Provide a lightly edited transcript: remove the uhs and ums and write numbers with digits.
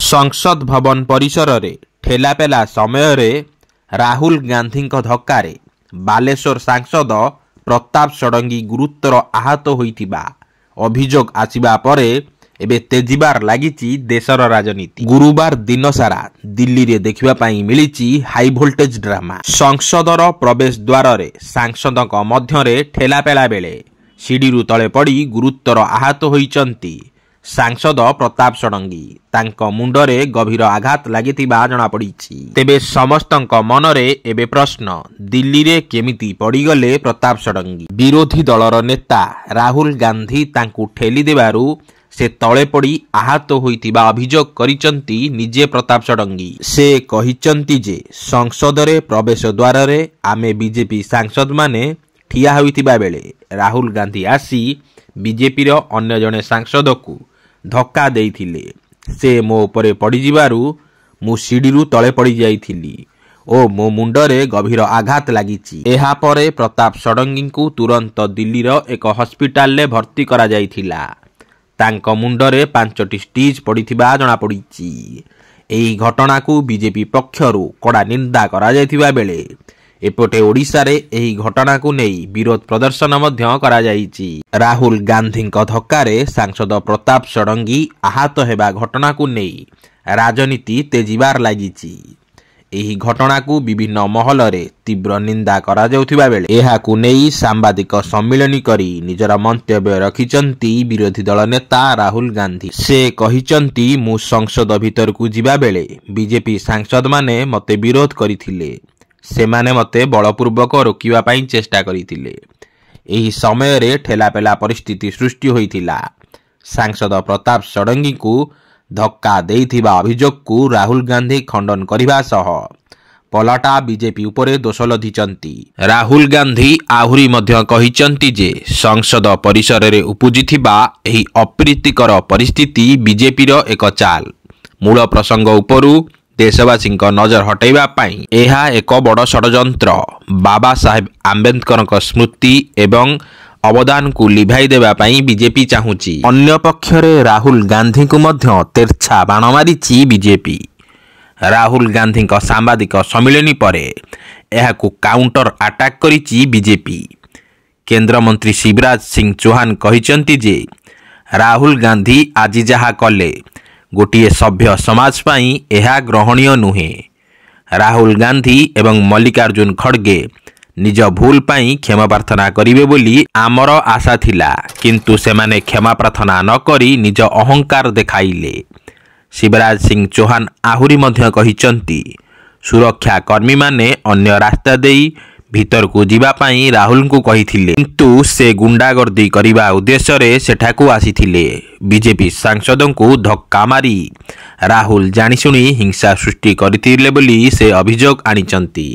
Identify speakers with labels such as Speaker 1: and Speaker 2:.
Speaker 1: ସଂସଦ ଭବନ ପରିସରରେ ଠେଲାପେଲା ସମୟରେ ରାହୁଲ ଗାନ୍ଧୀଙ୍କ ଧକ୍କାରେ ବାଲେଶ୍ୱର ସାଂସଦ ପ୍ରତାପ ଷଡ଼ଙ୍ଗୀ ଗୁରୁତର ଆହତ ହୋଇଥିବା ଅଭିଯୋଗ ଆସିବା ପରେ ଏବେ ତେଜିବାର ଲାଗିଛି ଦେଶର ରାଜନୀତି। ଗୁରୁବାର ଦିନସାରା ଦିଲ୍ଲୀରେ ଦେଖିବା ପାଇଁ ମିଳିଛି ହାଇଭୋଲ୍ଟେଜ ଡ୍ରାମା। ସଂସଦର ପ୍ରବେଶ ଦ୍ୱାରରେ ସାଂସଦଙ୍କ ମଧ୍ୟରେ ଠେଲାପେଲା ବେଳେ ସିଡ଼ିରୁ ତଳେ ପଡ଼ି ଗୁରୁତର ଆହତ ହୋଇଛନ୍ତି ସାଂସଦ ପ୍ରତାପ ଷଡ଼ଙ୍ଗୀ। ତାଙ୍କ ମୁଣ୍ଡରେ ଗଭୀର ଆଘାତ ଲାଗିଥିବା ଜଣାପଡ଼ିଛି। ତେବେ ସମସ୍ତଙ୍କ ମନରେ ଏବେ ପ୍ରଶ୍ନ, ଦିଲ୍ଲୀରେ କେମିତି ପଡ଼ିଗଲେ ପ୍ରତାପ ଷଡ଼ଙ୍ଗୀ? ବିରୋଧୀ ଦଳର ନେତା ରାହୁଲ ଗାନ୍ଧୀ ତାଙ୍କୁ ଠେଲି ଦେବାରୁ ସେ ତଳେ ପଡ଼ି ଆହତ ହୋଇଥିବା ଅଭିଯୋଗ କରିଛନ୍ତି ନିଜେ ପ୍ରତାପ ଷଡ଼ଙ୍ଗୀ। ସେ କହିଛନ୍ତି ଯେ ସଂସଦରେ ପ୍ରବେଶ ଦ୍ୱାରରେ ଆମେ ବିଜେପି ସାଂସଦମାନେ ଠିଆ ହୋଇଥିବା ବେଳେ ରାହୁଲ ଗାନ୍ଧୀ ଆସି ବିଜେପିର ଅନ୍ୟ ଜଣେ ସାଂସଦକୁ ଧକ୍କା ଦେଇଥିଲେ। ସେ ମୋ ଉପରେ ପଡ଼ିଯିବାରୁ ମୁଁ ସିଡ଼ିରୁ ତଳେ ପଡ଼ିଯାଇଥିଲି ଓ ମୋ ମୁଣ୍ଡରେ ଗଭୀର ଆଘାତ ଲାଗିଛି। ଏହାପରେ ପ୍ରତାପ ଷଡ଼ଙ୍ଗୀଙ୍କୁ ତୁରନ୍ତ ଦିଲ୍ଲୀର ଏକ ହସ୍ପିଟାଲରେ ଭର୍ତ୍ତି କରାଯାଇଥିଲା। ତାଙ୍କ ମୁଣ୍ଡରେ 5ଟି ଷ୍ଟିଚ୍ ପଡ଼ିଥିବା ଜଣାପଡ଼ିଛି। ଏହି ଘଟଣାକୁ ବିଜେପି ପକ୍ଷରୁ କଡ଼ା ନିନ୍ଦା କରାଯାଇଥିବା ବେଳେ ଏପଟେ ଓଡ଼ିଶାରେ ଏହି ଘଟଣାକୁ ନେଇ ବିରୋଧ ପ୍ରଦର୍ଶନ ମଧ୍ୟ କରାଯାଇଛି। ରାହୁଲ ଗାନ୍ଧୀଙ୍କ ଧକ୍କାରେ ସାଂସଦ ପ୍ରତାପ ଷଡ଼ଙ୍ଗୀ ଆହତ ହେବା ଘଟଣାକୁ ନେଇ ରାଜନୀତି ତେଜିବାର ଲାଗିଛି। ଏହି ଘଟଣାକୁ ବିଭିନ୍ନ ମହଲରେ ତୀବ୍ର ନିନ୍ଦା କରାଯାଉଥିବା ବେଳେ ଏହାକୁ ନେଇ ସାମ୍ବାଦିକ ସମ୍ମିଳନୀ କରି ନିଜର ମନ୍ତବ୍ୟ ରଖିଛନ୍ତି ବିରୋଧୀ ଦଳ ନେତା ରାହୁଲ ଗାନ୍ଧୀ। ସେ କହିଛନ୍ତି, ମୁଁ ସଂସଦ ଭିତରକୁ ଯିବା ବେଳେ ବିଜେପି ସାଂସଦମାନେ ମୋତେ ବିରୋଧ କରିଥିଲେ। ସେମାନେ ମୋତେ ବଳପୂର୍ବକ ରୋକିବା ପାଇଁ ଚେଷ୍ଟା କରିଥିଲେ। ଏହି ସମୟରେ ଠେଲାପେଲା ପରିସ୍ଥିତି ସୃଷ୍ଟି ହୋଇଥିଲା। ସାଂସଦ ପ୍ରତାପ ଷଡ଼ଙ୍ଗୀଙ୍କୁ ଧକ୍କା ଦେଇଥିବା ଅଭିଯୋଗକୁ ରାହୁଲ ଗାନ୍ଧୀ ଖଣ୍ଡନ କରିବା ସହ ପଲଟା ବିଜେପି ଉପରେ ଦୋଷ ଲଦିଛନ୍ତି। ରାହୁଲ ଗାନ୍ଧୀ ଆହୁରି ମଧ୍ୟ କହିଛନ୍ତି ଯେ ସଂସଦ ପରିସରରେ ଉପୁଜିଥିବା ଏହି ଅପ୍ରୀତିକର ପରିସ୍ଥିତି ବିଜେପିର ଏକ ଚାଲ। ମୂଳ ପ୍ରସଙ୍ଗ ଉପରୁ ଦେଶବାସୀଙ୍କ ନଜର ହଟାଇବା ପାଇଁ ଏହା ଏକ ବଡ଼ ଷଡ଼ଯନ୍ତ୍ର। ବାବା ସାହେବ ଆମ୍ବେଦକରଙ୍କ ସ୍ମୃତି ଏବଂ ଅବଦାନକୁ ଲିଭାଇ ଦେବା ପାଇଁ ବିଜେପି ଚାହୁଁଛି। ଅନ୍ୟପକ୍ଷରେ ରାହୁଲ ଗାନ୍ଧୀଙ୍କୁ ମଧ୍ୟ ତେର୍ଚ୍ଛା ବାଣ ମାରିଛି ବିଜେପି। ରାହୁଲ ଗାନ୍ଧୀଙ୍କ ସାମ୍ବାଦିକ ସମ୍ମିଳନୀ ପରେ ଏହାକୁ କାଉଣ୍ଟର ଆଟାକ୍ କରିଛି ବିଜେପି। କେନ୍ଦ୍ରମନ୍ତ୍ରୀ ଶିବରାଜ ସିଂ ଚୌହାନ କହିଛନ୍ତି ଯେ ରାହୁଲ ଗାନ୍ଧୀ ଆଜି ଯାହା କଲେ ଗୋଟିଏ ସଭ୍ୟ ସମାଜ ପାଇଁ ଏହା ଗ୍ରହଣୀୟ ନୁହେଁ। ରାହୁଲ ଗାନ୍ଧୀ ଏବଂ ମଲ୍ଲିକାର୍ଜୁନ ଖଡ଼ଗେ ନିଜ ଭୁଲ ପାଇଁ କ୍ଷମା ପ୍ରାର୍ଥନା କରିବେ ବୋଲି ଆମର ଆଶା ଥିଲା, କିନ୍ତୁ ସେମାନେ କ୍ଷମା ପ୍ରାର୍ଥନା ନ କରି ନିଜ ଅହଙ୍କାର ଦେଖାଇଲେ। ଶିବରାଜ ସିଂ ଚୌହାନ ଆହୁରି ମଧ୍ୟ କହିଛନ୍ତି, ସୁରକ୍ଷା କର୍ମୀମାନେ ଅନ୍ୟ ରାସ୍ତା ଦେଇ ଭିତରକୁ ଯିବା ପାଇଁ ରାହୁଲଙ୍କୁ କହିଥିଲେ, କିନ୍ତୁ ସେ ଗୁଣ୍ଡାଗର୍ଦ୍ଦି କରିବା ଉଦ୍ଦେଶ୍ୟରେ ସେଠାକୁ ଆସିଥିଲେ। ବିଜେପି ସାଂସଦଙ୍କୁ ଧକ୍କା ମାରି ରାହୁଲ ଜାଣିଶୁଣି ହିଂସା ସୃଷ୍ଟି କରିଥିଲେ ବୋଲି ସେ ଅଭିଯୋଗ ଆଣିଛନ୍ତି।